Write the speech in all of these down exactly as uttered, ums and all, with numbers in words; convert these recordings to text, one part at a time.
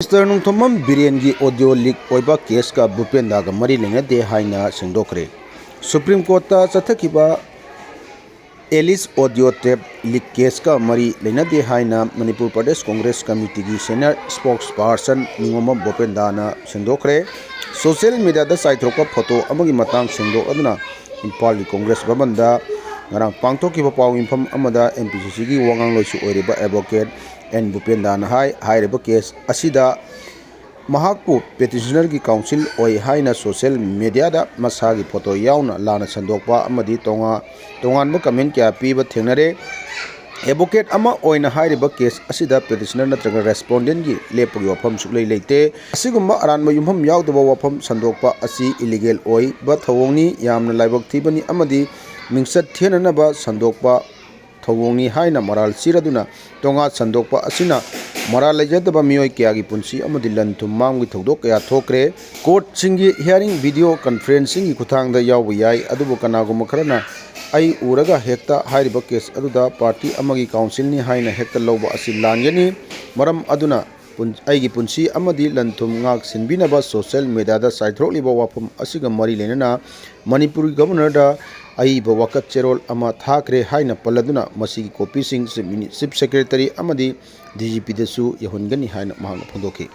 ꯁꯥꯔ Nongthombam ꯕꯤꯔꯦꯟꯒꯤ audio ꯂꯤꯛ ꯑꯣꯏꯕ ꯀꯦꯁꯀ ꯚꯨꯄꯦꯟꯗꯥꯒ ꯃꯔꯤ ꯂꯩꯅꯗꯦ ꯍꯥꯏꯅ ꯁꯦꯡꯗꯣꯛꯈ꯭ꯔꯦ꯫ ꯁꯨꯄ꯭ꯔꯤꯝ ꯀꯣꯔꯠꯇ ꯆꯠꯊꯈꯤꯕ ꯑꯦꯂꯤꯁ ꯑꯣꯗꯤꯑꯣ ꯇꯦꯞ ꯂꯤꯛ ꯀꯦꯁꯀ ꯃꯔꯤ ꯂꯩꯅꯗꯦ ꯍꯥꯏꯅ ꯃꯅꯤꯄꯨꯔ ꯄ꯭ꯔꯗꯦꯁ ꯀꯣꯡꯒ꯭ꯔꯦꯁ ꯀꯃꯤꯇꯤꯒꯤ ꯁꯦꯅꯤꯌꯔ ꯁ꯭ꯄꯣꯛꯁ ꯄꯥꯔꯁꯟ ꯅꯤꯉꯣꯝꯕꯝ ꯚꯨꯄꯦꯟꯗꯥꯅ ꯁꯦꯡꯗꯣꯛꯈ꯭ꯔꯦ꯫ ꯁꯣꯁꯤꯌꯦꯜ ꯃꯤꯗꯤꯌꯥꯗ ꯆꯥꯏꯊꯣꯛꯄ ꯐꯣꯇꯣ ꯑꯃꯒꯤ ꯃꯇꯥꯡ ꯁꯦꯡꯗꯣꯛꯂꯗꯨꯅ ꯏꯝꯐꯥꯜꯒꯤ ꯀꯣꯡꯒ꯭ꯔꯦꯁ ꯚꯕꯟꯗ ꯉꯔꯥꯡ ꯄꯥꯡꯊꯣꯛꯈꯤꯕ ꯄꯥꯎ ꯃꯤꯐꯝ ꯑꯃꯗ ꯑꯦꯝ ꯄꯤ ꯁꯤ ꯁꯤꯒꯤ ꯋꯥꯉꯥꯡꯂꯣꯏꯁꯨ ꯑꯣꯏꯔꯤꯕ ꯑꯦꯗꯚꯣꯀꯦꯠ ꯑꯦꯟ ꯚꯨꯄꯦꯟꯗꯥꯅ ꯍꯥꯏ, ꯍꯥꯏꯔꯤꯕ ꯀꯦꯁ ꯑꯁꯤꯗ ꯃꯍꯥꯛꯄꯨ ꯄꯦꯇꯤꯁꯅꯔꯒꯤ ꯀꯥꯎꯟꯁꯤꯜ ꯑꯣꯏ ꯍꯥꯏꯅ ꯁꯣꯁꯤꯌꯦꯜ ꯃꯤꯗꯤꯌꯥꯗ ꯃꯁꯥꯒꯤ ꯐꯣꯇꯣ ꯌꯥꯎꯅ ꯂꯥꯟꯅ ꯁꯟꯗꯣꯛꯄ ꯑꯃꯗꯤ ꯇꯣꯉꯥ-, ꯇꯣꯉꯥꯟꯕ ꯀꯃꯦꯟ ꯀꯌꯥ ꯄꯤꯕ ꯊꯦꯡꯅꯔꯦ꯫ ꯑꯦꯗꯚꯣꯀꯦꯠ ꯑꯃ ꯑꯣꯏꯅ ꯍꯥꯏꯔꯤꯕ ꯀꯦꯁ ꯑꯁꯤꯗ ꯄꯦꯇꯤꯁꯅꯔ ꯅꯠꯇ꯭ꯔꯒ ꯔꯦꯁꯄꯣꯟꯗꯦꯟꯒꯤ ꯂꯦꯞꯄꯒꯤ ꯋꯥꯐꯝ ꯁꯨꯛꯂꯩ ꯂꯩꯇꯦ꯫ ꯑꯁꯤꯒꯨꯝꯕ ꯑꯔꯥꯟꯕ ꯌꯨꯝꯐꯝ ꯌꯥꯎꯗꯕ ꯋꯥꯐꯝ ꯁꯟꯗꯣꯛꯄ ꯑꯁꯤ ꯏꯂꯤꯒꯦꯜ ꯑꯣꯏꯕ ꯊꯧꯑꯣꯡꯅꯤ, ꯌꯥꯝꯅ ꯂꯥꯏꯕꯛ ꯊꯤꯕꯅꯤ ꯑꯃꯗꯤ ꯃꯤꯡꯆꯠ ꯊꯦꯅꯅꯕ ꯁꯟꯗꯣꯛꯄ ꯊꯧꯑꯣꯡꯅꯤ ꯍꯥꯏꯅ ꯃꯔꯥꯜ ꯆꯤꯔꯗꯨꯅ ꯇꯣꯉꯥ ꯁꯟꯗꯣꯛꯄ ꯑꯁꯤꯅ ꯃꯔꯥꯜ ꯂꯩꯖꯗꯕ ꯃꯤꯑꯣꯏ ꯀꯌꯥꯒꯤ ꯄꯨꯟꯁꯤ ꯑꯃꯗꯤ ꯂꯟ ꯊꯨꯝ ꯃꯥꯡꯕꯒꯤ ꯊꯧꯗꯣꯛ ꯀꯌꯥ ꯊꯣꯛꯈ꯭ꯔꯦ꯫ ꯀꯣꯔꯠꯁꯤꯡꯒꯤ ꯍꯤꯌꯥꯔꯤꯡ ꯚꯤꯗꯤꯑꯣ ꯀꯟꯐꯔꯦꯟꯁꯤꯡꯒꯤ ꯈꯨꯠꯊꯥꯡꯗ ꯌꯥꯎꯕ ꯌꯥꯏ, ꯑꯗꯨꯕꯨ ꯀꯅꯥꯒꯨꯝꯕ ꯈꯔꯅ ꯑꯩ ꯎꯔꯒ ꯍꯦꯛꯇ ꯍꯥꯏꯔꯤꯕ ꯀꯦꯁ ꯑꯗꯨꯗ ꯄꯥꯔꯇꯤ ꯑꯃꯒꯤ ꯀꯥꯎꯟꯁꯤꯜꯅꯤ ꯍꯥꯏꯅ ꯍꯦꯛꯇ ꯂꯧꯕ ꯑꯁꯤ ꯂꯥꯟꯒꯅꯤ꯫ ꯃꯔꯝ ꯑꯗꯨꯅ ꯄꯨꯟ-, ꯑꯩꯒꯤ ꯄꯨꯟꯁꯤ ꯑꯃꯗꯤ ꯂꯟ ꯊꯨꯝ ꯉꯥꯛ ꯁꯦꯟꯕꯤꯅꯕ ꯁꯣꯁꯤꯌꯦꯜ ꯃꯤꯗꯤꯌꯥꯗ ꯆꯥꯏꯊꯣꯛꯂꯤꯕ ꯋꯥꯐꯝ ꯑꯁꯤꯒ ꯃꯔꯤ ꯂꯩꯅꯅ ꯃꯅꯤꯄꯨꯔꯒꯤ ꯒꯕꯔꯅꯔꯗ ꯑꯏꯕ ꯋꯥꯀꯠ ꯆꯦꯔꯣꯜ ꯑꯃ ꯊꯥꯈ꯭ꯔꯦ ꯍꯥꯏꯅ ꯄꯜꯂꯗꯨꯅ ꯃꯁꯤꯒꯤ ꯀꯣꯄꯤꯁꯤꯡ ꯆꯤꯐ ꯃꯤꯅꯤ-, ꯆꯤꯐ ꯁꯦꯀ꯭ꯔꯦꯇꯔꯤ ꯑꯃꯗꯤ ꯗꯤ ꯖꯤ ꯄꯤꯗꯁꯨ ꯌꯧꯍꯟꯒꯅꯤ ꯍꯥꯏꯅ ꯃꯍꯥꯛꯅ ꯐꯣꯡꯗꯣꯛꯈꯤ꯫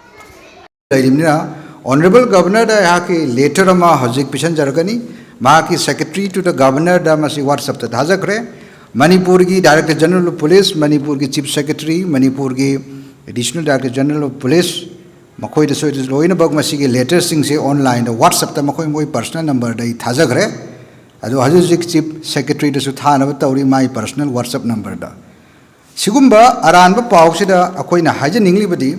ꯂꯩꯔꯤꯕꯅꯤꯅ ꯑꯣꯅꯔꯦꯕꯜ ꯒꯕꯔꯅꯔꯗ ꯑꯩꯍꯥꯛꯀꯤ ꯂꯦꯇꯔ ꯑꯃ ꯍꯧꯖꯤꯛ ꯄꯤꯁꯟꯖꯔꯛꯀꯅꯤ꯫ ꯃꯍꯥꯛꯀꯤ ꯁꯦꯀ꯭ꯔꯦꯇꯔꯤ ꯇꯨ ꯗ ꯒꯕꯔꯅꯔꯗ ꯃꯁꯤ WhatsApp-ꯇ ꯊꯥꯖꯈ꯭ꯔꯦ꯫ ꯃꯅꯤꯄꯨꯔꯒꯤ ꯗꯥꯏꯔꯦꯛꯇꯔ ꯖꯦꯅꯔꯦꯜ ꯑꯣꯐ ꯄꯨꯂꯤꯁ, ꯃꯅꯤꯄꯨꯔꯒꯤ ꯆꯤꯐ ꯁꯦꯀ꯭ꯔꯦꯇꯔꯤ, ꯃꯅꯤꯄꯨꯔꯒꯤ additional director general of police, ꯃꯈꯣꯏꯗꯁꯨ ꯂꯣꯏꯅꯃꯛ ꯃꯁꯤꯒꯤ ꯂꯦꯇꯔꯁꯤꯡꯁꯦ ꯑꯣꯟꯂꯥꯏꯟꯗ WhatsApp-ꯇ ꯃꯈꯣꯏ ꯃꯣꯏ ꯄꯔꯁꯅꯦꯜ ꯅꯝꯕꯔꯗ ꯑꯩ ꯊꯥꯖꯈ꯭ꯔꯦ꯫ ꯑꯗꯣ ꯍꯧꯖꯤꯛ ꯍꯧꯖꯤꯛ ꯆꯤꯐ ꯁꯦꯀ꯭ꯔꯦꯇꯔꯤꯗꯁꯨ ꯊꯥꯅꯕ ꯇꯧꯔꯤ ꯃꯥꯒꯤ ꯄꯔꯁꯅꯦꯜ WhatsApp ꯅꯝꯕꯔꯗ꯫ ꯁꯤꯒꯨꯝꯕ ꯑꯔꯥꯟꯕ ꯄꯥꯎꯁꯤꯗ ꯑꯩꯈꯣꯏꯅ ꯍꯥꯏꯖꯅꯤꯡꯂꯤꯕꯗꯤ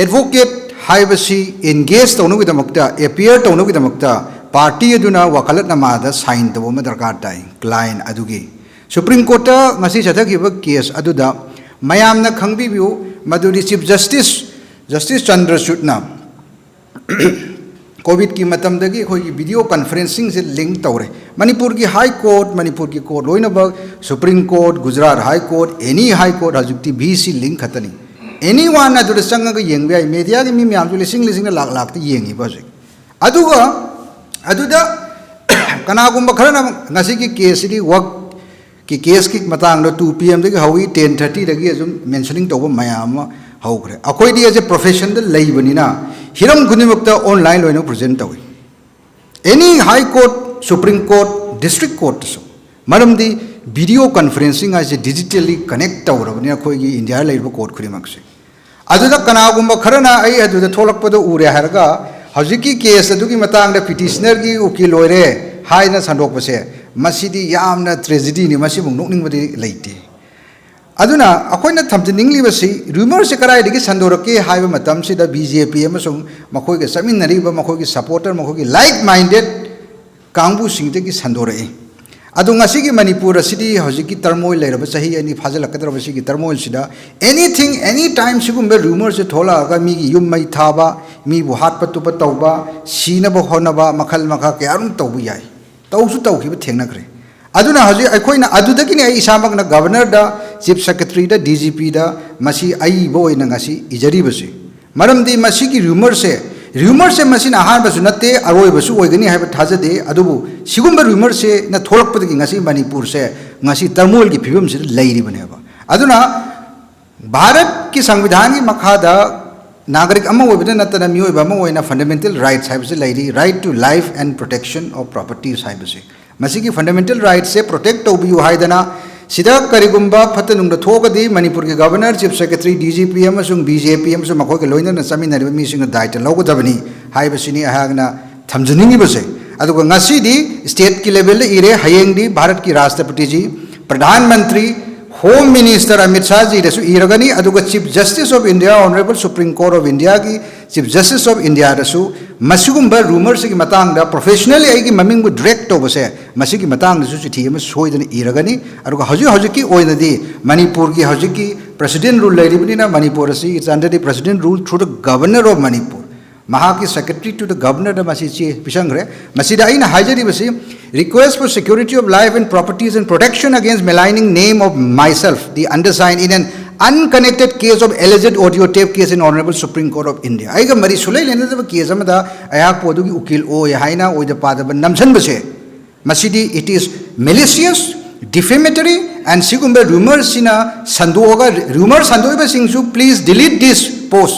ꯑꯦꯗꯚꯣꯀꯦꯠ ꯍꯥꯏꯕꯁꯤ ꯑꯦꯟꯒꯦꯖ ꯇꯧꯅꯕꯒꯤꯗꯃꯛꯇ, ꯑꯦꯄꯤꯌꯔ ꯇꯧꯅꯕꯒꯤꯗꯃꯛꯇ ꯄꯥꯔꯇꯤ ꯑꯗꯨꯅ ꯋꯥꯀꯂꯠꯅꯃꯥꯗ ꯁꯥꯏꯟ ꯇꯧꯕ ꯑꯃ ꯗꯔꯀꯥꯔ ꯇꯥꯏ, ꯀ꯭ꯂꯥꯏꯟ ꯑꯗꯨꯒꯤ꯫ ꯁꯨꯄ꯭ꯔꯤꯝ ꯀꯣꯔꯠꯇ ꯉꯁꯤ ꯆꯠꯊꯈꯤꯕ ꯀꯦꯁ ꯑꯗꯨꯗ ꯃꯌꯥꯝꯅ ꯈꯪꯕꯤꯌꯨ, ꯃꯗꯨꯗꯤ ꯆꯤꯐ ꯖꯁꯇꯤꯁ, ꯖꯁꯇꯤꯁ ꯆꯟꯗ꯭ꯔꯆꯨꯗꯅ ꯀꯣꯚꯤꯗꯀꯤ ꯃꯇꯝꯗꯒꯤ ꯑꯩꯈꯣꯏꯒꯤ ꯚꯤꯗꯤꯑꯣ ꯀꯟꯐꯔꯦꯟꯁꯤꯡꯁꯦ ꯂꯤꯡ ꯇꯧꯔꯦ꯫ ꯃꯅꯤꯄꯨꯔꯒꯤ ꯍꯥꯏ ꯀꯣꯔꯠ, ꯃꯅꯤꯄꯨꯔꯒꯤ ꯀꯣꯔꯠ ꯂꯣꯏꯅꯃꯛ, supreme court, Gujarat high court, any high court, ꯍꯧꯖꯤꯛꯇꯤ ꯚꯤ ꯁꯤ ꯂꯤꯡ ꯈꯛꯇꯅꯤ꯫ ꯑꯦꯅꯤ ꯋꯥꯟ ꯑꯗꯨꯗ ꯆꯪꯉꯒ ꯌꯦꯡꯕ ꯌꯥꯏ꯫ ꯃꯦꯗꯤꯌꯥꯒꯤ ꯃꯤ ꯃꯌꯥꯝꯁꯨ ꯂꯤꯁꯤꯡ ꯂꯤꯁꯤꯡꯅ ꯂꯥꯛ ꯂꯥꯛꯇ ꯌꯦꯡꯉꯤꯕ ꯍꯧꯖꯤꯛ꯫ ꯑꯗꯨꯒ ꯑꯗꯨꯗ ꯀꯅꯥꯒꯨꯝꯕ ꯈꯔꯅ ꯉꯁꯤꯒꯤ ꯀꯦꯁꯁꯤꯗꯤ ꯋꯛꯀꯤ ꯀꯦꯁꯀꯤ ꯃꯇꯥꯡꯗ ꯇꯨ ꯄꯤ ꯑꯦꯝꯗꯒꯤ ꯍꯧꯏ, ꯇꯦꯟ ꯊꯥꯔꯇꯤꯗꯒꯤ ꯑꯗꯨꯝ ꯃꯦꯟꯁꯅꯤꯡ ꯇꯧꯕ ꯃꯌꯥꯝ ꯑꯃ ꯍꯧꯈ꯭ꯔꯦ꯫ ꯑꯩꯈꯣꯏꯗꯤ ꯑꯦꯖ ꯑꯦ ꯄ꯭ꯔꯣꯐꯦꯁꯟꯗ ꯂꯩꯕꯅꯤꯅ ꯍꯤꯔꯝ ꯈꯨꯗꯤꯡꯃꯛꯇ ꯑꯣꯟꯂꯥꯏꯟ ꯂꯣꯏꯅ ꯄ꯭ꯔꯖꯦꯟ ꯇꯧꯏ꯫ Any high court, supreme court, district ꯀꯣꯔꯠꯇꯁꯨ꯫ ꯃꯔꯝꯗꯤ ꯚꯤꯗꯤꯑꯣ ꯀꯟꯐꯔꯦꯟꯁꯤꯡ ꯍꯥꯏꯁꯦ ꯗꯤꯖꯤꯇꯦꯜꯂꯤ ꯀꯅꯦꯛ ꯇꯧꯔꯕꯅꯤꯅ ꯑꯩꯈꯣꯏꯒꯤ ꯏꯟꯗꯤꯌꯥꯗ ꯂꯩꯔꯤꯕ ꯀꯣꯔꯠ ꯈꯨꯗꯤꯡꯃꯛꯁꯦ꯫ ꯑꯗꯨꯗ ꯀꯅꯥꯒꯨꯝꯕ ꯈꯔꯅ ꯑꯩ ꯑꯗꯨꯗ ꯊꯣꯛꯂꯛꯄꯗ ꯎꯔꯦ ꯍꯥꯏꯔꯒ ꯍꯧꯖꯤꯛꯀꯤ ꯀꯦꯁ ꯑꯗꯨꯒꯤ ꯃꯇꯥꯡꯗ ꯄꯤꯇꯤꯁꯅꯔꯒꯤ ꯎꯀꯤꯜ ꯑꯣꯏꯔꯦ ꯍꯥꯏꯅ ꯁꯟꯗꯣꯛꯄꯁꯦ, ꯃꯁꯤꯗꯤ ꯌꯥꯝꯅ ꯇ꯭ꯔꯦꯖꯤꯗꯤꯅꯤ꯫ ꯃꯁꯤꯃꯨꯛ ꯅꯣꯛꯅꯤꯡꯕꯗꯤ ꯂꯩꯇꯦ꯫ ꯑꯗꯨꯅ ꯑꯩꯈꯣꯏꯅ ꯊꯝꯖꯅꯤꯡꯂꯤꯕꯁꯤ, ꯔꯨꯃꯔꯁꯦ ꯀꯗꯥꯏꯗꯒꯤ ꯁꯟꯗꯣꯔꯛꯀꯦ ꯍꯥꯏꯕ ꯃꯇꯝꯁꯤꯗ ꯕꯤ ꯖꯦ ꯄꯤ ꯑꯃꯁꯨꯡ ꯃꯈꯣꯏꯒ ꯆꯠꯃꯤꯟꯅꯔꯤꯕ ꯃꯈꯣꯏꯒꯤ ꯁꯄꯣꯔꯇꯔ, ꯃꯈꯣꯏꯒꯤ ꯂꯥꯏꯛ ꯃꯥꯏꯟꯗꯦꯠ ꯀꯥꯡꯕꯨꯁꯤꯡꯗꯒꯤ ꯁꯟꯗꯣꯔꯛꯏ꯫ ꯑꯗꯣ ꯉꯁꯤꯒꯤ ꯃꯅꯤꯄꯨꯔ ꯑꯁꯤꯗꯤ ꯍꯧꯖꯤꯛꯀꯤ ꯇꯔꯃꯣꯏꯜ ꯂꯩꯔꯕ ꯆꯍꯤ ꯑꯅꯤ ꯐꯥꯖꯤꯜꯂꯛꯀꯗꯧꯔꯕ ꯁꯤꯒꯤ ꯇꯔꯃꯣꯏꯜꯁꯤꯗ ꯑꯦꯅꯤꯊꯤꯡ, ꯑꯦꯅꯤ ꯇꯥꯏꯝ ꯁꯤꯒꯨꯝꯕ ꯔꯨꯃꯔꯁꯦ ꯊꯣꯛꯂꯛꯑꯒ ꯃꯤꯒꯤ ꯌꯨꯝ ꯃꯩ ꯊꯥꯕ, ꯃꯤꯕꯨ ꯍꯥꯠꯄ ꯇꯨꯞꯄ ꯇꯧꯕ, ꯁꯤꯅꯕ ꯍꯣꯠꯅꯕ, ꯃꯈꯜ ꯃꯈꯥ ꯀꯌꯥ ꯑꯗꯨꯝ ꯇꯧꯕ ꯌꯥꯏ꯫ ꯇꯧꯁꯨ ꯇꯧꯈꯤꯕ ꯊꯦꯡꯅꯈ꯭ꯔꯦ꯫ ꯑꯗꯨꯅ ꯍꯧꯖꯤꯛ ꯑꯩꯈꯣꯏꯅ, ꯑꯗꯨꯗꯒꯤꯅꯤ ꯑꯩ ꯏꯁꯥꯃꯛꯅ ꯒꯕꯔꯅꯔꯗ, ꯆꯤꯐ ꯁꯦꯀ꯭ꯔꯦꯇꯔꯤꯗ, ꯗꯤ ꯖꯤ ꯄꯤꯗ ꯃꯁꯤ ꯑꯏꯕ ꯑꯣꯏꯅ ꯉꯁꯤ ꯏꯖꯔꯤꯕꯁꯤ꯫ ꯃꯔꯝꯗꯤ ꯃꯁꯤꯒꯤ ꯔꯨꯃꯔꯁꯦ, ꯔꯨꯃꯔꯁꯦ ꯃꯁꯤꯅ ꯑꯍꯥꯟꯕꯁꯨ ꯅꯠꯇꯦ, ꯑꯔꯣꯏꯕꯁꯨ ꯑꯣꯏꯒꯅꯤ ꯍꯥꯏꯕ ꯊꯥꯖꯗꯦ꯫ ꯑꯗꯨꯕꯨ ꯁꯤꯒꯨꯝꯕ ꯔꯨꯃꯔꯁꯦꯅ ꯊꯣꯛꯂꯛꯄꯗꯒꯤ ꯉꯁꯤ ꯃꯅꯤꯄꯨꯔꯁꯦ ꯉꯁꯤ ꯇꯔꯃꯣꯏꯜꯒꯤ ꯐꯤꯕꯝꯁꯤꯗ ꯂꯩꯔꯤꯕꯅꯦꯕ꯫ ꯑꯗꯨꯅ ꯚꯥꯔꯠꯀꯤ ꯁꯪꯕꯤꯙꯥꯟꯒꯤ ꯃꯈꯥꯗ ꯅꯥꯒꯔꯤꯛ ꯑꯃ ꯑꯣꯏꯕꯗ ꯅꯠꯇꯅ ꯃꯤꯑꯣꯏꯕ ꯑꯃ ꯑꯣꯏꯅ ꯐꯟꯗꯥꯃꯦꯟꯇꯦꯜ ꯔꯥꯏꯠꯁ ꯍꯥꯏꯕꯁꯤ ꯂꯩꯔꯤ, right to life and protection of properties ꯍꯥꯏꯕꯁꯤ꯫ ꯃꯁꯤꯒꯤ ꯐꯟꯗꯥꯃꯦꯟꯇꯦꯜ ꯔꯥꯏꯠꯁꯦ ꯄ꯭ꯔꯣꯇꯦꯛ ꯇꯧꯕꯤꯌꯨ ꯍꯥꯏꯗꯅ, ꯁꯤꯗ ꯀꯔꯤꯒꯨꯝꯕ ꯐꯠꯇ ꯅꯨꯡꯗ ꯊꯣꯛꯑꯒꯗꯤ ꯃꯅꯤꯄꯨꯔꯒꯤ governor, chief secretary, D G P ꯑꯃꯁꯨꯡ ꯕꯤ ꯖꯦ ꯄꯤ ꯑꯃꯁꯨꯡ ꯃꯈꯣꯏꯒ ꯂꯣꯏꯅꯅ ꯆꯠꯃꯤꯟꯅꯔꯤꯕ ꯃꯤꯁꯤꯡꯅ ꯗꯥꯏꯇ ꯂꯧꯒꯗꯕꯅꯤ ꯍꯥꯏꯕꯁꯤꯅꯤ ꯑꯩꯍꯥꯛꯅ ꯊꯝꯖꯅꯤꯡꯉꯤꯕꯁꯦ꯫ ꯑꯗꯨꯒ ꯉꯁꯤꯗꯤ ꯁ꯭ꯇꯦꯠꯀꯤ ꯂꯦꯚꯦꯜꯗ ꯏꯔꯦ, ꯍꯌꯦꯡꯗꯤ ꯚꯥꯔꯠꯀꯤ ꯔꯥꯁꯇ꯭ꯔꯄꯇꯤꯖꯤ, ꯄ꯭ꯔꯙꯥꯟ ꯃꯟꯇ꯭ꯔꯤ, ꯍꯣꯝ ꯃꯤꯅꯤꯁꯇꯔ ꯑꯃꯤꯠ ꯁꯥꯍꯖꯤꯗꯁꯨ ꯏꯔꯒꯅꯤ, ꯑꯗꯨꯒ chief justice of India, honourable supreme court of ꯏꯟꯗꯤꯌꯥꯒꯤ ꯆꯤꯐ ꯖꯁꯇꯤꯁ ꯑꯣꯐ ꯏꯟꯗꯤꯌꯥꯗꯁꯨ ꯃꯁꯤꯒꯨꯝꯕ ꯔꯨꯃꯔꯁꯤꯒꯤ ꯃꯇꯥꯡꯗ ꯄ꯭ꯔꯣꯐꯦꯁꯅꯦꯜꯂꯤ ꯑꯩꯒꯤ ꯃꯃꯤꯡꯕꯨ ꯗ꯭ꯔꯦꯒ ꯇꯧꯕꯁꯦ, ꯃꯁꯤꯒꯤ ꯃꯇꯥꯡꯗꯁꯨ ꯆꯤꯊꯤ ꯑꯃ ꯁꯣꯏꯗꯅ ꯏꯔꯒꯅꯤ꯫ ꯑꯗꯨꯒ ꯍꯧꯖꯤꯛ ꯍꯧꯖꯤꯛꯀꯤ ꯑꯣꯏꯅꯗꯤ ꯃꯅꯤꯄꯨꯔꯒꯤ ꯍꯧꯖꯤꯛꯀꯤ ꯄ꯭ꯔꯁꯤꯗꯦꯟ ꯔꯨꯜ ꯂꯩꯔꯤꯕꯅꯤꯅ ꯃꯅꯤꯄꯨꯔ ꯑꯁꯤ it's under the president rule through the governor of Manipur꯫ ꯃꯍꯥꯛꯀꯤ ꯁꯦꯀ꯭ꯔꯦꯇꯔꯤ ꯇꯨ ꯗ ꯒꯕꯔꯅꯔꯗ ꯃꯁꯤ ꯆꯦ ꯄꯤꯁꯟꯈ꯭ꯔꯦ꯫ ꯃꯁꯤꯗ ꯑꯩꯅ ꯍꯥꯏꯖꯔꯤꯕꯁꯤ, request for security of life and properties and protection against maligning name of myself, the undersigned, in an Unconnected case of alleged audio tape case in Honorable Supreme Court of India. ꯑꯩꯒ ꯃꯔꯤ ꯁꯨꯂꯩ ꯂꯩꯅꯗꯕ case ꯑꯃꯗ ꯑꯩꯍꯥꯛꯄꯨ ꯑꯗꯨꯒꯤ ꯎꯀꯤꯜ ꯑꯣꯏ ꯍꯥꯏꯅ ꯑꯣꯏꯗ ꯄꯥꯗꯕ ꯅꯝꯁꯤꯟꯕꯁꯦ, ꯃꯁꯤꯗꯤ it is malicious, defamatory, and ꯁꯤꯒꯨꯝꯕ ꯔꯨꯃꯔꯁꯤꯅ ꯁꯟꯗꯣꯛꯑꯒ, ꯔꯨꯃꯔ ꯁꯟꯗꯣꯛꯏꯕꯁꯤꯡꯁꯨ please delete this post.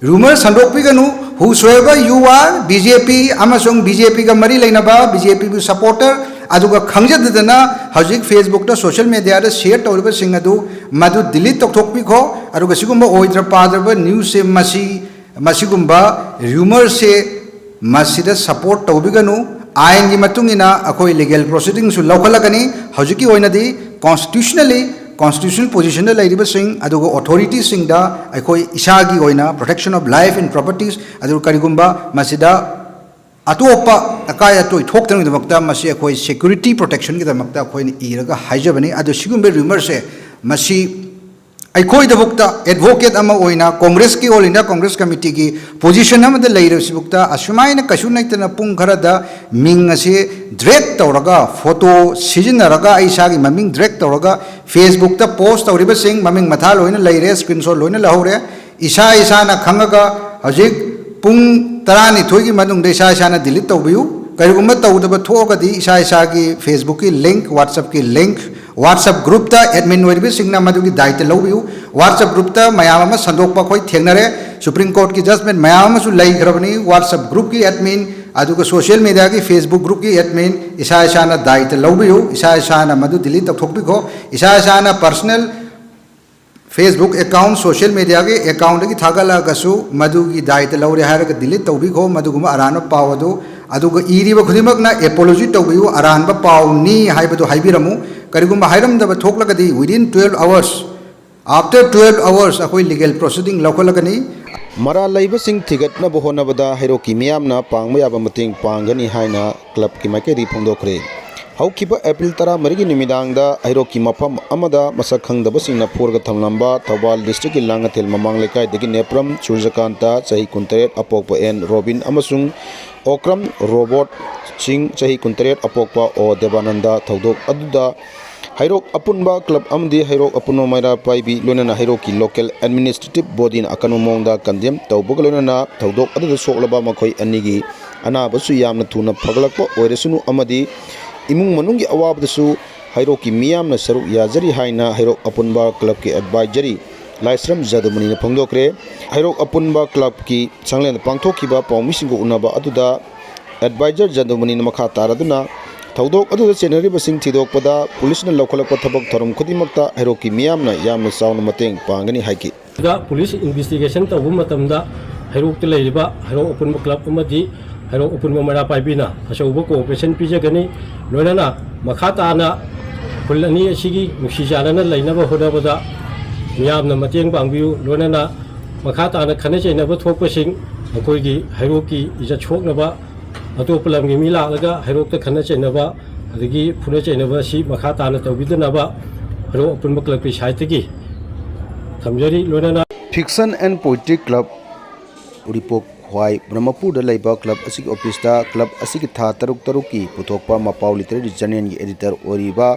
ꯔꯨꯃꯔ ꯁꯟꯗꯣꯛꯄꯤꯒꯅꯨ. Whosoever you are, BJP ꯑꯃꯁꯨꯡ BJPꯒ ꯃꯔꯤ ꯂꯩꯅꯕ, BJPꯕꯨ supporter, ꯑꯗꯨꯒ ꯈꯪꯖꯗꯗꯅ ꯍꯧꯖꯤꯛ Facebookꯇ, social mediaꯗ share ꯇꯧꯔꯤꯕꯁꯤꯡ ꯑꯗꯨ, ꯃꯗꯨ delete ꯇꯧꯊꯣꯛꯄꯤꯈꯣ. ꯑꯗꯨꯒ ꯁꯤꯒꯨꯝꯕ ꯑꯣꯏꯗ꯭ꯔ ꯄꯥꯗ꯭ꯔꯕ ꯅ꯭ꯌꯨꯁꯁꯦ, ꯃꯁꯤ, ꯃꯁꯤꯒꯨꯝꯕ ꯔꯨꯃꯔꯁꯦ ꯃꯁꯤꯗ support ꯇꯧꯕꯤꯒꯅꯨ. ꯑꯥꯏꯟꯒꯤ ꯃꯇꯨꯡ ꯏꯟꯅ ꯑꯩꯈꯣꯏ legal proceedingꯁꯨ ꯂꯧꯈꯠꯂꯛꯀꯅꯤ. ꯍꯧꯖꯤꯛꯀꯤ ꯑꯣꯏꯅꯗꯤ constitutionally, constitutional positionꯗ ꯂꯩꯔꯤꯕꯁꯤꯡ ꯑꯗꯨꯒ authorityꯁꯤꯡꯗ ꯑꯩꯈꯣꯏ ꯏꯁꯥꯒꯤ ꯑꯣꯏꯅ protection of life and properties, ꯑꯗꯨꯒ ꯀꯔꯤꯒꯨꯝꯕ ꯃꯁꯤꯗ ꯑꯇꯣꯞꯄ ꯑꯀꯥꯏ ꯑꯇꯣꯏ ꯊꯣꯛꯇꯅꯕꯒꯤꯗꯃꯛꯇ ꯃꯁꯤ ꯑꯩꯈꯣꯏ security protectionꯒꯤꯗꯃꯛꯇ ꯑꯩꯈꯣꯏꯅ ꯏꯔꯒ ꯍꯥꯏꯖꯕꯅꯤ꯫ ꯑꯗꯨ ꯁꯤꯒꯨꯝꯕ ꯔꯨꯃꯔꯁꯦ, ꯃꯁꯤ ꯑꯩꯈꯣꯏꯗꯐꯥꯎꯗ advocate ꯑꯃ ꯑꯣꯏꯅ, ꯀꯣꯡꯒ꯭ꯔꯦꯁꯀꯤ, All India Congress Committeeꯒꯤ position ꯑꯃꯗ ꯂꯩꯔꯤꯕꯁꯤꯐꯥꯎꯗ, ꯑꯁꯨꯃꯥꯏꯅ ꯀꯩꯁꯨ ꯅꯠꯇꯅ ꯄꯨꯡ ꯈꯔꯗ ꯃꯤꯡ ꯑꯁꯤ drag ꯇꯧꯔꯒ, photo ꯁꯤꯖꯤꯟꯅꯔꯒ, ꯑꯩ ꯏꯁꯥꯒꯤ ꯃꯃꯤꯡ drag ꯇꯧꯔꯒ Facebookꯇ post ꯇꯧꯔꯤꯕꯁꯤꯡ, ꯃꯃꯤꯡ ꯃꯊꯥ ꯂꯣꯏꯅ ꯂꯩꯔꯦ, screenshot ꯂꯣꯏꯅ ꯂꯧꯍꯧꯔꯦ꯫ ꯏꯁꯥ ꯏꯁꯥꯅ ꯈꯪꯉꯒ ꯍꯧꯖꯤꯛ ꯄꯨꯡ ꯇꯔꯥꯅꯤꯊꯣꯏꯒꯤ ꯃꯅꯨꯡꯗ ꯏꯁꯥ ꯏꯁꯥꯅ delete ꯇꯧꯕꯤꯌꯨ꯫ ꯀꯔꯤꯒꯨꯝꯕ ꯇꯧꯗꯕ ꯊꯣꯛꯑꯒꯗꯤ, ꯏꯁꯥ ꯏꯁꯥꯒꯤ Facebookꯀꯤ link, WhatsAppꯀꯤ link, WhatsApp groupꯇ admin ꯑꯣꯏꯔꯤꯕꯁꯤꯡꯅ ꯃꯗꯨꯒꯤ ꯗꯥꯏꯇ ꯂꯧꯕꯤꯌꯨ꯫ WhatsApp groupꯇ ꯃꯌꯥꯝ ꯑꯃ ꯁꯟꯗꯣꯛꯄ ꯑꯩꯈꯣꯏ ꯊꯦꯡꯅꯔꯦ꯫ Supreme Courtꯀꯤ judgment ꯃꯌꯥꯝ ꯑꯃꯁꯨ ꯂꯩꯈ꯭ꯔꯕꯅꯤ꯫ WhatsApp groupꯀꯤ admin, ꯑꯗꯨꯒ social mediaꯒꯤ Facebook groupꯀꯤ admin, ꯏꯁꯥ ꯏꯁꯥꯅ ꯗꯥꯏꯇ ꯂꯧꯕꯤꯌꯨ꯫ ꯏꯁꯥ ꯏꯁꯥꯅ ꯃꯗꯨ delete ꯇꯧꯊꯣꯛꯄꯤꯈꯣ꯫ ꯏꯁꯥ ꯏꯁꯥꯅ personal Facebook account, social mediaꯒꯤ accountꯗꯒꯤ ꯊꯥꯒꯠꯂꯛꯑꯒꯁꯨ ꯃꯗꯨꯒꯤ ꯗꯥꯏꯇ ꯂꯧꯔꯦ ꯍꯥꯏꯔꯒ delete ꯇꯧꯕꯤꯈꯣ꯫ ꯃꯗꯨꯒꯨꯝꯕ ꯑꯔꯥꯟꯕ ꯄꯥꯎ ꯑꯗꯨ, ꯑꯗꯨꯒ ꯏꯔꯤꯕ ꯈꯨꯗꯤꯡꯃꯛꯅ apology ꯇꯧꯕꯤꯌꯨ, ꯑꯔꯥꯟꯕ ꯄꯥꯎꯅꯤ ꯍꯥꯏꯕꯗꯨ ꯍꯥꯏꯕꯤꯔꯝꯃꯨ꯫ ꯀꯔꯤꯒꯨꯝꯕ ꯍꯥꯏꯔꯝꯗꯕ ꯊꯣꯛꯂꯒꯗꯤ, within twelve hours, after twelve hours, ꯑꯩꯈꯣꯏ legal proceeding ꯂꯧꯈꯠꯂꯒꯅꯤ꯫ ꯃꯔꯥꯜ ꯂꯩꯕꯁꯤꯡ ꯊꯤꯒꯠꯅꯕ ꯍꯣꯠꯅꯕꯗ ꯍꯩꯔꯣꯛꯀꯤ ꯃꯤꯌꯥꯝꯅ ꯄꯥꯡꯕ ꯌꯥꯕ ꯃꯇꯦꯡ ꯄꯥꯡꯒꯅꯤ ꯍꯥꯏꯅ clubꯀꯤ ꯃꯥꯏꯀꯩꯗꯒꯤ ꯐꯣꯡꯗꯣꯛꯈ꯭ꯔꯦ꯫ ꯍꯧꯈꯤꯕ April ꯇꯔꯥꯃꯔꯤꯒꯤ ꯅꯨꯃꯤꯗꯥꯡꯗ ꯍꯩꯔꯣꯛꯀꯤ ꯃꯐꯝ ꯑꯃꯗ ꯃꯁꯛ ꯈꯪꯗꯕꯁꯤꯡꯅ ꯐꯨꯔꯒ ꯊꯝꯂꯝꯕ ꯊꯧꯕꯥꯜ districtꯀꯤ ꯂꯥꯡꯉꯊꯦꯜ ꯃꯃꯥꯡ ꯂꯩꯀꯥꯏꯗꯒꯤ ꯅꯦꯄ꯭ꯔꯝ ꯁꯨꯔꯖꯀꯥꯟꯇ, ꯆꯍꯤ ꯀꯨꯟꯇꯔꯦꯠ, ꯑꯄꯣꯛꯄ ꯑꯦꯟ ꯔꯣꯕꯤꯟ, ꯑꯃꯁꯨꯡ ꯑꯣꯀ꯭ꯔꯝ ꯔꯣꯕꯣꯠ ꯁꯤꯡ, ꯆꯍꯤ ꯀꯨꯟꯇꯔꯦꯠ, ꯑꯄꯣꯛꯄ ꯑꯣ ꯗꯦꯕꯥꯅꯟꯗ, ꯊꯧꯗꯣꯛ ꯑꯗꯨꯗ ꯍꯩꯔꯣꯛ ꯑꯄꯨꯟꯕ ꯀ꯭ꯂꯕ ꯑꯃꯗꯤ ꯍꯩꯔꯣꯛ ꯑꯄꯨꯟꯕ ꯃꯩꯔꯥ ꯄꯥꯏꯕꯤ, ꯂꯣꯏꯅꯅ ꯍꯩꯔꯣꯛꯀꯤ local administrative bodyꯅ ꯑꯀꯟꯕ ꯃꯑꯣꯡꯗ condemn ꯇꯧꯕꯒ ꯂꯣꯏꯅꯅ ꯊꯧꯗꯣꯛ ꯑꯗꯨꯗ ꯁꯣꯛꯂꯕ ꯃꯈꯣꯏ ꯑꯅꯤꯒꯤ ꯑꯅꯥꯕꯁꯨ ꯌꯥꯝꯅ ꯊꯨꯅ ꯐꯒꯠꯂꯛꯄ ꯑꯣꯏꯔꯁꯅꯨ ꯑꯃꯗꯤ ꯏꯃꯨꯡ ꯃꯅꯨꯡꯒꯤ ꯑꯋꯥꯕꯗꯁꯨ ꯍꯩꯔꯣꯛꯀꯤ ꯃꯤꯌꯥꯝꯅ ꯁꯔꯨꯛ ꯌꯥꯖꯔꯤ ꯍꯥꯏꯅ ꯍꯩꯔꯣꯛ ꯑꯄꯨꯟꯕ ꯀ꯭ꯂꯕꯀꯤ advisory ꯂꯥꯏꯁ꯭ꯔꯝ ꯖꯗꯨꯃꯅꯤꯅ ꯐꯣꯡꯗꯣꯛꯈ꯭ꯔꯦ꯫ ꯍꯩꯔꯣꯛ ꯑꯄꯨꯟꯕ ꯀ꯭ꯂꯕꯀꯤ ꯁꯪꯂꯦꯟꯗ ꯄꯥꯡꯊꯣꯛꯈꯤꯕ ꯄꯥꯎꯃꯤꯁꯤꯡꯒ ꯎꯅꯕ ꯑꯗꯨꯗ advisory ꯖꯗꯨꯃꯅꯤꯅ ꯃꯈꯥ ꯇꯥꯔꯗꯨꯅ ꯊꯧꯗꯣꯛ ꯑꯗꯨꯗ ꯆꯦꯟꯅꯔꯤꯕꯁꯤꯡ ꯊꯤꯗꯣꯛꯄꯗ ꯄꯨꯂꯤꯁꯅ ꯂꯧꯈꯠꯂꯛꯄ ꯊꯕꯛ ꯊꯧꯔꯝ ꯈꯨꯗꯤꯡꯃꯛꯇ ꯍꯩꯔꯣꯛꯀꯤ ꯃꯤꯌꯥꯝꯅ ꯌꯥꯝꯅ ꯆꯥꯎꯅ ꯃꯇꯦꯡ ꯄꯥꯡꯒꯅꯤ ꯍꯥꯏꯈꯤ꯫ ꯗ ꯄꯨꯂꯤꯁ investigation ꯇꯧꯕ ꯃꯇꯝꯗ ꯍꯩꯔꯣꯛꯇ ꯂꯩꯔꯤꯕ ꯍꯩꯔꯣꯛ ꯑꯄꯨꯟꯕ ꯀ꯭ꯂꯕ ꯑꯃꯗꯤ ꯍꯩꯔꯣꯛ ꯑꯄꯨꯟꯕ ꯃꯩꯔꯥ ꯄꯥꯏꯕꯤꯅ ꯑꯆꯧꯕ cooperation ꯄꯤꯖꯒꯅꯤ꯫ ꯂꯣꯏꯅꯅ ꯃꯈꯥ ꯇꯥꯅ ꯈꯨꯜ ꯑꯅꯤ ꯑꯁꯤꯒꯤ ꯅꯨꯡꯁꯤ ꯆꯥꯟꯅꯅ ꯂꯩꯅꯕ ꯍꯣꯠꯅꯕꯗ ꯃꯤꯌꯥꯝꯅ ꯃꯇꯦꯡ ꯄꯥꯡꯕꯤꯌꯨ꯫ ꯂꯣꯏꯅꯅ ꯃꯈꯥ ꯇꯥꯅ ꯈꯠꯅ ꯆꯩꯅꯕ ꯊꯣꯛꯄꯁꯤꯡ, ꯃꯈꯣꯏꯒꯤ ꯍꯩꯔꯣꯛꯀꯤ ꯏꯖꯠ ꯁꯣꯛꯅꯕ, ꯑꯇꯣꯞꯄ ꯂꯝꯒꯤ ꯃꯤ ꯂꯥꯛꯂꯒ ꯍꯩꯔꯣꯛꯇ ꯈꯠꯅ ꯆꯩꯅꯕ ꯑꯗꯒꯤ ꯐꯨꯅ ꯆꯩꯅꯕ ꯑꯁꯤ ꯃꯈꯥ ꯇꯥꯅ ꯇꯧꯕꯤꯗꯅꯕ ꯍꯩꯔꯣꯛ ꯑꯄꯨꯟꯕ ꯀ꯭ꯂꯕꯀꯤ ꯁꯥꯏꯠꯇꯒꯤ ꯊꯝꯖꯔꯤ꯫ ꯂꯣꯏꯅꯅ Fiction and Poetry Club, ꯎꯔꯤꯄꯣꯛ ꯈ꯭ꯋꯥꯏ ꯕ꯭ꯔꯍꯃꯄꯨꯔꯗ ꯂꯩꯕ ꯀ꯭ꯂꯕ ꯑꯁꯤꯒꯤ ꯑꯣꯐꯤꯁꯇ ꯀ꯭ꯂꯕ ꯑꯁꯤꯒꯤ ꯊꯥ ꯇꯔꯨꯛ ꯇꯔꯨꯛꯀꯤ ꯄꯨꯊꯣꯛꯄ ꯃꯄꯥꯎ literary journalꯒꯤ editor ꯑꯣꯏꯔꯤꯕ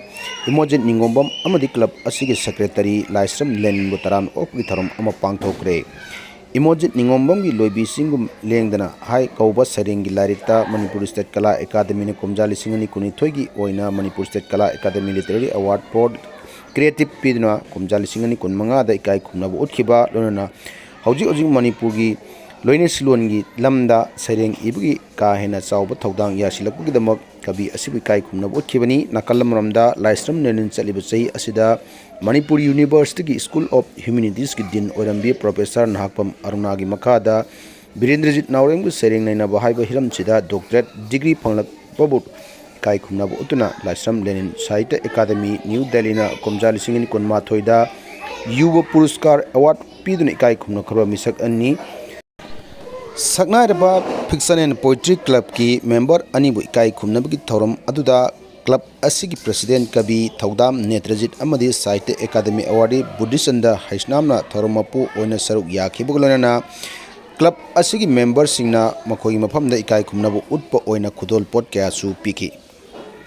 ꯏꯃꯣꯖꯤꯠ ꯅꯤꯉꯣꯝꯕꯝ ꯑꯃꯗꯤ ꯀ꯭ꯂꯕ ꯑꯁꯤꯒꯤ secretary ꯂꯥꯏꯁ꯭ꯔꯝ ꯂꯦꯅꯤꯟꯕꯨ ꯇꯔꯥꯝꯅ ꯑꯣꯛꯄꯒꯤ ꯊꯧꯔꯝ ꯑꯃ ꯄꯥꯡꯊꯣꯛꯈ꯭ꯔꯦ꯫ ꯏꯃꯣꯖꯤꯠ ꯅꯤꯉꯣꯝꯕꯝꯒꯤ ꯂꯣꯏꯕꯤ ꯆꯤꯡꯒꯨꯝ ꯂꯦꯡꯗꯅ ꯍꯥꯏ ꯀꯧꯕ ꯁꯩꯔꯦꯡꯒꯤ ꯂꯥꯏꯔꯤꯛꯇ ꯃꯅꯤꯄꯨꯔ ꯁ꯭ꯇꯦꯠ ꯀꯂꯥ ꯑꯦꯀꯥꯗꯃꯤꯅ ꯀꯨꯝꯖꯥ ꯂꯤꯁꯤꯡ ꯑꯅꯤ ꯀꯨꯟꯅꯤꯊꯣꯏꯒꯤ ꯑꯣꯏꯅ ꯃꯅꯤꯄꯨꯔ ꯁ꯭ꯇꯦꯠ ꯀꯂꯥ academy literary award for creative ꯄꯤꯗꯨꯅ ꯀꯨꯝꯖꯥ ꯂꯤꯁꯤꯡ ꯑꯅꯤ ꯀꯨꯟꯃꯉꯥꯗ ꯏꯀꯥꯏ ꯈꯨꯝꯅꯕ ꯎꯠꯈꯤꯕ, ꯂꯣꯏꯅꯅ ꯍꯧꯖꯤꯛ ꯍꯧꯖꯤꯛ ꯃꯅꯤꯄꯨꯔꯒꯤ ꯂꯣꯏꯅꯁꯤꯂꯣꯟꯒꯤ ꯂꯝꯗ ꯁꯩꯔꯦꯡ ꯏꯕꯒꯤ ꯀꯥ ꯍꯦꯟꯅ ꯆꯥꯎꯕ ꯊꯧꯗꯥꯡ ꯌꯥꯁꯤꯜꯂꯛꯄꯒꯤꯗꯃꯛ ꯀꯕꯤ ꯑꯁꯤꯕꯨ ꯏꯀꯥꯏ ꯈꯨꯝꯅꯕ ꯎꯠꯈꯤꯕꯅꯤ꯫ ꯅꯥꯀꯜ ꯑꯃꯔꯣꯝꯗ ꯂꯥꯏꯁ꯭ꯔꯝ ꯂꯦꯅꯤꯟ ꯆꯠꯂꯤꯕ ꯆꯍꯤ ꯑꯁꯤꯗ ꯃꯅꯤꯄꯨꯔ ꯌꯨꯅꯤꯚꯔꯁꯤꯇꯤꯒꯤ School of Humanities ꯀꯤ dean ꯑꯣꯏꯔꯝꯕꯤ professor ꯅꯍꯥꯛꯄꯝ ꯑꯔꯨꯅꯥꯒꯤ ꯃꯈꯥꯗ ꯕꯤꯔꯦꯟꯗ꯭ꯔꯖꯤꯠ ꯅꯥꯎꯔꯦꯝꯒꯤ ꯁꯩꯔꯦꯡ ꯅꯩꯅꯕ ꯍꯥꯏꯕ ꯍꯤꯔꯝꯁꯤꯗ doctorate degree ꯐꯪꯂꯛꯄꯕꯨ ꯏꯀꯥꯏ ꯈꯨꯝꯅꯕ ꯎꯠꯇꯨꯅ ꯂꯥꯏꯁ꯭ꯔꯝ ꯂꯦꯅꯤꯟ ꯁꯥꯍꯤꯇ꯭ꯌ ꯑꯦꯀꯥꯗꯃꯤ, ꯅ꯭ꯌꯨ ꯗꯦꯜꯂꯤꯅ ꯀꯨꯝꯖꯥ ꯂꯤꯁꯤꯡ ꯑꯅꯤ ꯀꯨꯟꯃꯥꯊꯣꯏꯗ ꯌꯨꯕ ꯄꯨꯔꯁꯀꯥꯔ award ꯄꯤꯗꯨꯅ ꯏꯀꯥꯏ ꯈꯨꯝꯅꯈ꯭ꯔꯕ ꯃꯤꯁꯛ ꯑꯅꯤ꯫ ꯁꯛꯅꯥꯏꯔꯕ Fiction and Poetry Clubꯀꯤ member ꯑꯅꯤꯕꯨ ꯏꯀꯥꯏ ꯈꯨꯝꯅꯕꯒꯤ ꯊꯧꯔꯝ ꯑꯗꯨꯗ club ꯑꯁꯤꯒꯤ president ꯀꯕꯤ ꯊꯧꯗꯥꯝ ꯅꯦꯇ꯭ꯔꯖꯤꯠ ꯑꯃꯗꯤ ꯁꯥꯍꯤꯇ꯭ꯌ ꯑꯦꯀꯥꯗꯃꯤ awardee ꯕꯨꯙꯤꯆꯟꯗ꯭ꯔ ꯍꯩꯁꯅꯥꯝꯅ ꯊꯧꯔꯝ ꯃꯄꯨ ꯑꯣꯏꯅ ꯁꯔꯨꯛ ꯌꯥꯈꯤꯕꯒ ꯂꯣꯏꯅꯅ club ꯑꯁꯤꯒꯤ memberꯁꯤꯡꯅ ꯃꯈꯣꯏꯒꯤ ꯃꯐꯝꯗ ꯏꯀꯥꯏ ꯈꯨꯝꯅꯕ ꯎꯠꯄ ꯑꯣꯏꯅ ꯈꯨꯗꯣꯜꯄꯣꯠ ꯀꯌꯥꯁꯨ ꯄꯤꯈꯤ꯫